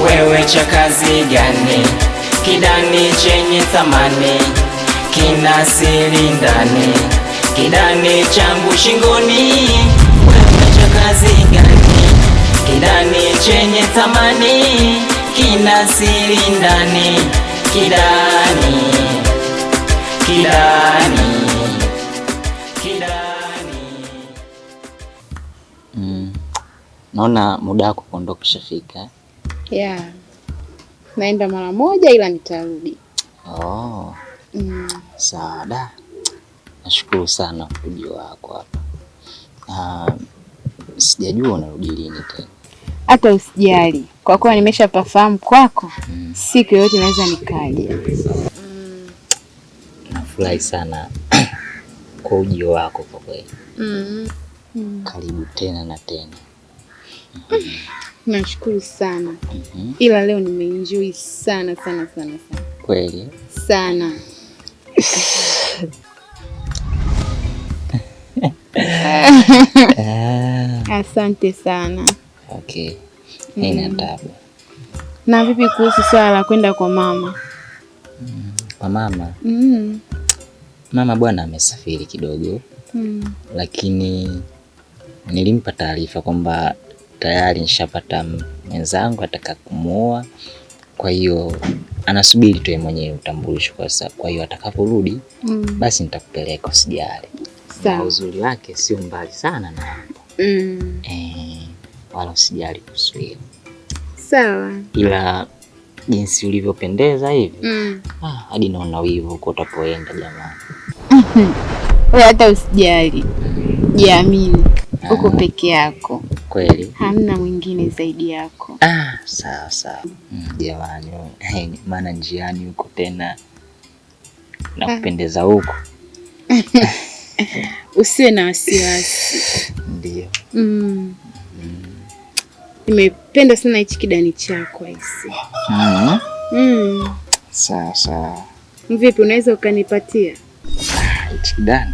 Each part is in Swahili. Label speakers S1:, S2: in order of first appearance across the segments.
S1: Wewe cha kazi gani? Kidani chenye thamani kina siri ndani, kidani changu shingoni. Wewe cha kazi gani? Kidani chenye thamani kina siri ndani, kidani, kidani, kidani. Naona muda wako kuondoka ushafika.
S2: Yeah. Naenda mara moja ila nitarudi.
S1: Oh. Sawa da. Nashukuru sana kwa ujio wako hapa. Sijajua unarudi lini tena.
S2: Hata usijali, kwa kuwa nimeshapafahamu kwako, siku yoyote naweza nikaja.
S1: Nafurahi sana kwa ujio wako kwa kweli. Karibu tena na tena.
S2: Nashukuru sana. Ila leo nimeenjoy sana sana sana sana.
S1: Kweli?
S2: Sana. Asante sana.
S1: Okay. Haina tabu.
S2: Na vipi kuhusu swala la kwenda kwa mama?
S1: Kwa mama? Mama bwana amesafiri kidogo. Lakini nilimpa taarifa kwamba tayari nishapata mwenzangu ataka kumuoa. Kwa hiyo anasubiri tu yeye mwenyewe utambulisho kwa sasa. Kwa hiyo atakaporudi, basi nitakupeleka, usijali.
S2: Sawa.
S1: Na uzuri wake sio mbali sana na hapo. Wala usijali kuhusu hilo.
S2: Sawa.
S1: Ila jinsi ulivyopendeza hivi, hadi naona wivu huko utapoenda jamani.
S2: Wewe hata usijali. Jiamini. Uko peke yako.
S1: Kweli.
S2: Hamna mwingine zaidi yako.
S1: Sawa sawa. Jamani, maana njiani huko tena na kupendeza huko.
S2: Usiwe na wasiwasi.
S1: Ndio.
S2: Nimependa sana hichi kidani chako aisi.
S1: Sawa sawa.
S2: Vipi, unaweza ukanipatia?
S1: Hichi kidani?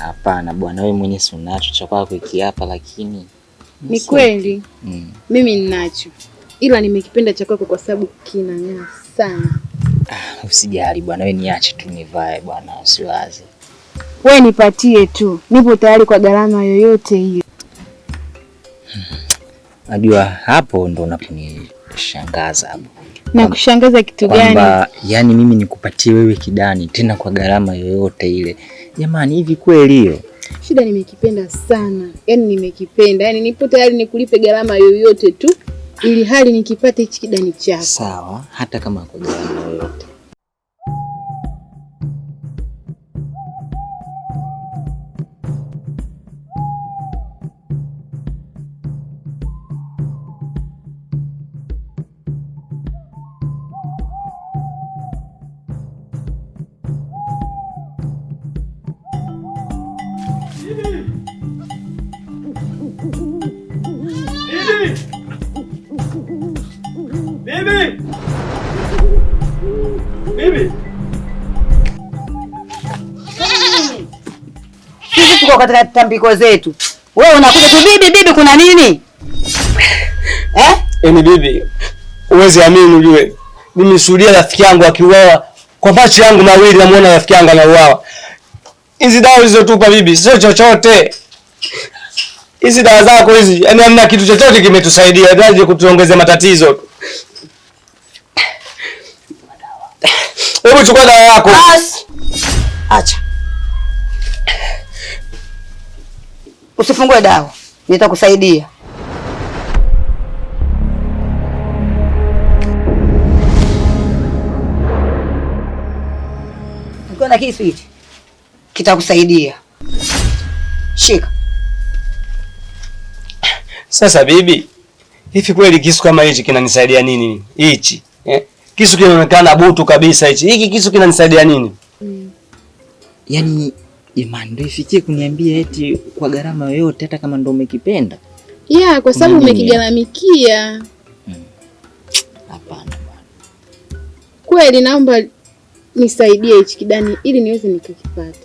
S1: Hapana bwana, wewe mwenyewe si unacho cha kwako hiki hapa, lakini
S2: Ni kweli. Mimi ninacho. Ila nimekipenda cha kwako kwa sababu kinang'aa sana.
S1: Usijali bwana, wewe niache tu nivae bwana, usiwaze.
S2: Wewe nipatie tu. Nipo tayari kwa gharama yoyote hiyo.
S1: Najua hapo ndo unaponishangaza hapo.
S2: Na kushangaza kitu gani?
S1: Kwamba mimi nikupatie wewe kidani tena kwa gharama yoyote ile. Jamani, hivi kweli hiyo?
S2: Shida nimekipenda sana. Yaani nimekipenda. Yaani nipo tayari nikulipe gharama yoyote tu ili hali nikipate hichi kidani chako.
S1: Sawa, hata kama kwa gharama yoyote.
S3: Bibi! Bibi!
S4: Sisi tuko katika tambiko zetu. Wewe unakuja tu bibi bibi, kuna nini?
S3: Yaani bibi, huwezi amini ujue. Nimeshuhudia rafiki yangu akiuawa kwa macho yangu mawili, namuona rafiki yangu anauawa. Hizi dawa ulizotupa bibi sio chochote. Hizi dawa zako hizi, yaani hamna kitu chochote kimetusaidia, zaidi kutuongezea matatizo. Hebu chukua dawa yako.
S4: Bas. Acha. Usifungue dawa. Nitakusaidia. Ukiwa na kisu hichi kitakusaidia. Shika.
S3: Sasa bibi, hivi kweli kisu kama hichi kinanisaidia nini? Hichi, eh? Kisu kinaonekana butu kabisa hichi. Hiki kisu kinanisaidia nini?
S1: Yaani jamani, ndio ifikie kuniambia eti kwa gharama yoyote hata kama ndio umekipenda?
S2: Yeah, kwa sababu
S1: Nini?
S2: umekigharamikia.
S1: Hapana bwana.
S2: Kweli naomba nisaidie hichi kidani ili niweze nikakipata.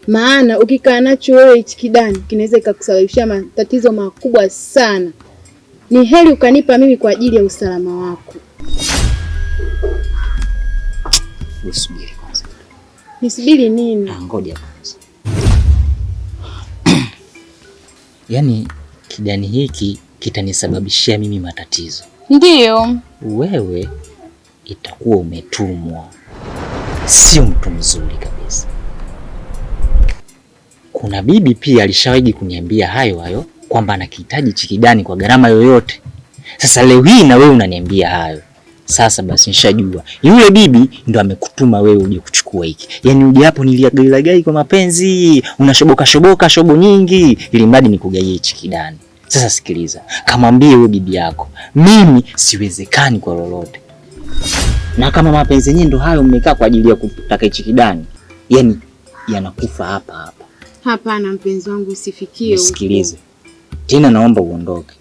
S2: Maana ukikaa nacho wewe hichi kidani kinaweza kikakusababishia matatizo makubwa sana. Ni heri ukanipa mimi kwa ajili ya usalama wako.
S1: Usubiri kwanza.
S2: Nisubiri nini?
S1: Ngoja kwanza. Yaani kidani hiki kitanisababishia mimi matatizo.
S2: Ndiyo.
S1: Wewe itakuwa umetumwa. Sio mtu mzuri kabisa. Kuna bibi pia alishawahi kuniambia hayo hayo kwamba anakihitaji chikidani kwa gharama yoyote. Sasa leo hii na wewe unaniambia hayo. Sasa basi nishajua yule bibi ndo amekutuma wewe uje kuchukua hiki. Yaani uje hapo niliagailagai kwa mapenzi, unashoboka shoboka shobo nyingi ili mradi nikugaie hichi kidani. Sasa sikiliza, kamwambie wewe bibi yako, mimi siwezekani kwa lolote. Na kama mapenzi yenyewe ndo hayo mmekaa kwa ajili ya kutaka hichi kidani, yaani yanakufa hapa hapa.
S2: Hapana mpenzi wangu, usifikie huko.
S1: Nisikilize. Tena naomba uondoke.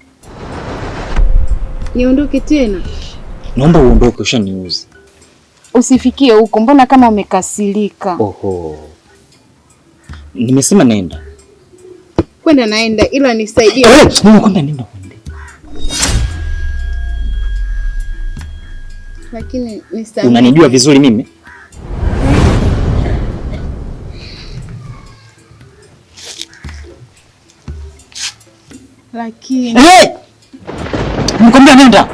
S2: Niondoke tena?
S1: Naomba uondoke, ushaniuzi.
S2: Usifikie huko, mbona kama umekasirika?
S1: Oho. Nimesema nenda.
S2: Kwenda naenda, ila nisaidie.
S1: Nimekwambia nenda kwende.
S2: Lakini nisaidie.
S1: Unanijua vizuri mimi?
S2: Lakini
S1: hey! Nimekwambia nenda.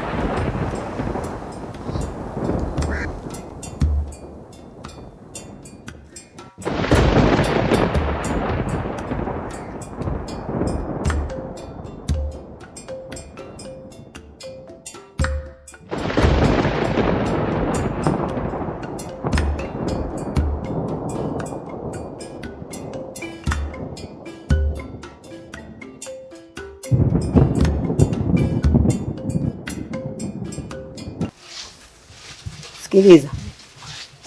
S4: Sikiliza.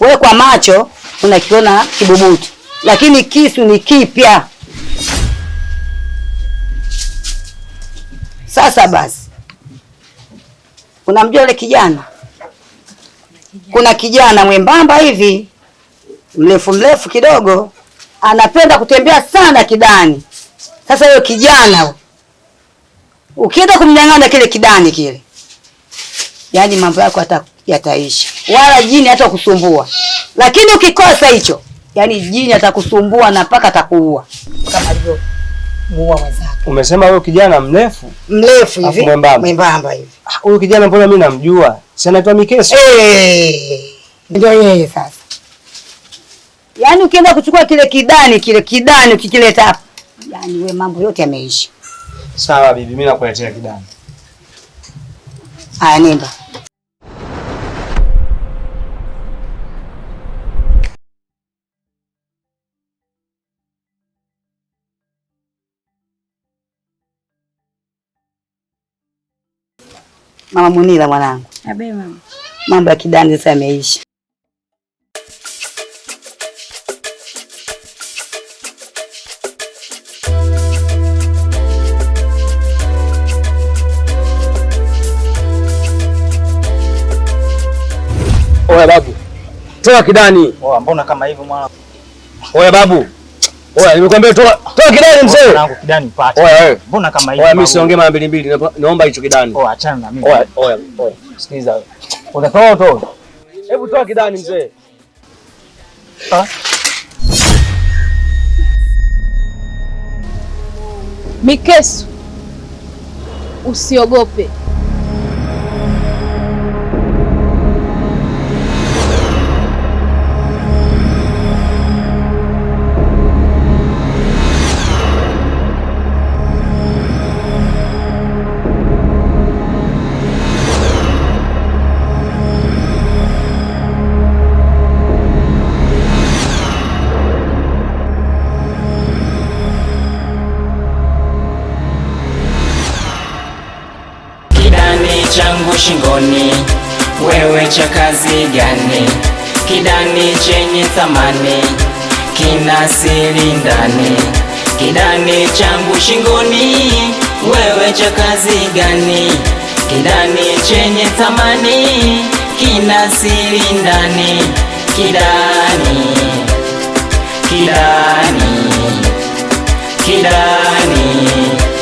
S4: Wewe kwa macho unakiona kibubutu, lakini kisu ni kipya. Sasa basi, unamjua yule kijana? Kuna kijana mwembamba hivi, mrefu mrefu kidogo, anapenda kutembea sana kidani. Sasa yule kijana ukienda kumnyang'anya kile kidani kile, yaani mambo yako hata yataisha, wala jini hata kusumbua. Lakini ukikosa hicho, yani jini atakusumbua na mpaka atakuua kama alivyomuua mwenzake.
S3: Umesema huyo kijana mrefu?
S4: Mrefu hivi,
S3: mwembamba.
S4: Mwembamba hivi.
S3: Huyo kijana mbona mimi namjua? Si anaitwa Mikeso?
S4: Eh, ndio yeye sasa. Yaani ukienda kuchukua kile kidani, kile kidani ukikileta hapa, yaani we mambo yote yameisha.
S3: Sawa bibi, mimi nakuletea kidani.
S4: Haya, nenda. Mama Munila mwanangu.
S5: Abe mama.
S4: Mambo ya kidani sasa yameisha.
S3: Oya babu. Toa kidani.
S1: Oya, mbona kama hivyo mwana?
S3: Oya babu. Oya, nimekwambia toa kidani mzee.
S1: Mwanangu kidani pata.
S3: Oya wewe.
S1: Mbona kama hivyo?
S3: Oya, mimi siongee mara mbili mbili, naomba hicho kidani.
S1: Oya, achana na mimi.
S3: Oya, oya, oya.
S1: Sikiliza wewe. Unatoa utoe.
S3: Hebu toa kidani mzee.
S1: Ah.
S2: Mikesu, usiogope.
S6: Changu shingoni, wewe cha kazi gani? Kidani chenye thamani, kina siri ndani. Kidani changu shingoni, wewe cha kazi gani? Kidani chenye thamani, kina siri ndani. Kidani, kidani, kidani.